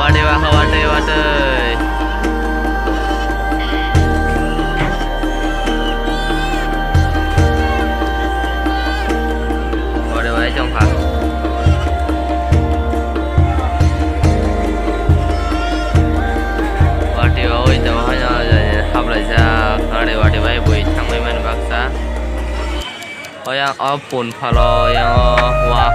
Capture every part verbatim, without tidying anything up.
Watwi bakha, watwi, watwi. Watwi bai chongkha. Watwi bai chongkha, haplaijak. Watwi bai bui thangwi mani baksa. Oyang o pun phalo, oyang o wa.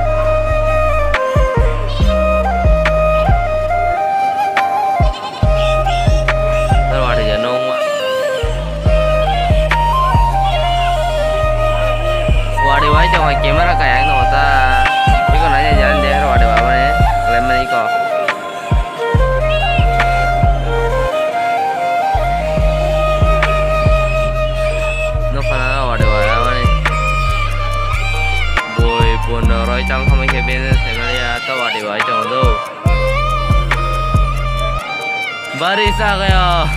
Tar wari ya nung wa. Wari wai jong camera kaya ang nung ta. Iko nanya jalan deh wari wai mane. Lemon iko. Nokha na wade wade mani. Boi bono roi chang khamai khe bini saiman ya to wade wai chang do. Bari sa gaya.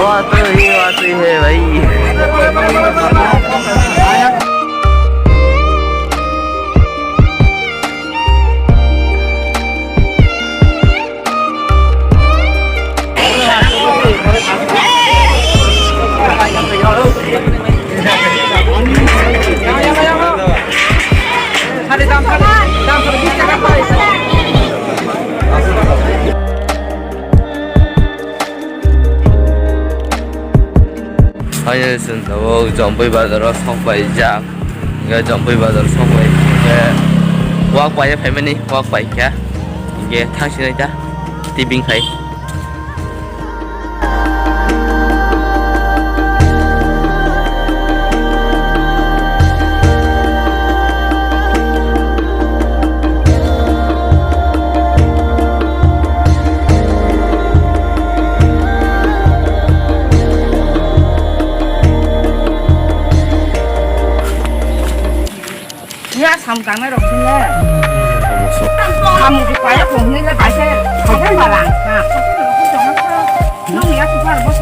Watwi, watwi hai bhai. Finally, chwng tabuk Jompui bazar o sok pai jak. Hingke Jompui bazar sok pai hingke wak pai phaimani, wak pai kha. Hingke thang sinai ta tibing khai. Ya, sam kangnai rok sini. Sam di payah kong ni le baca. Baca barang. Nah, nung ya, suka bos.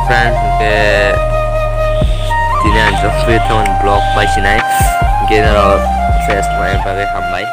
Friends, hwnkhe tini ang Joshua Thon vlog paisinai, hwnkhe norok fresh wngmani bagwi hambai.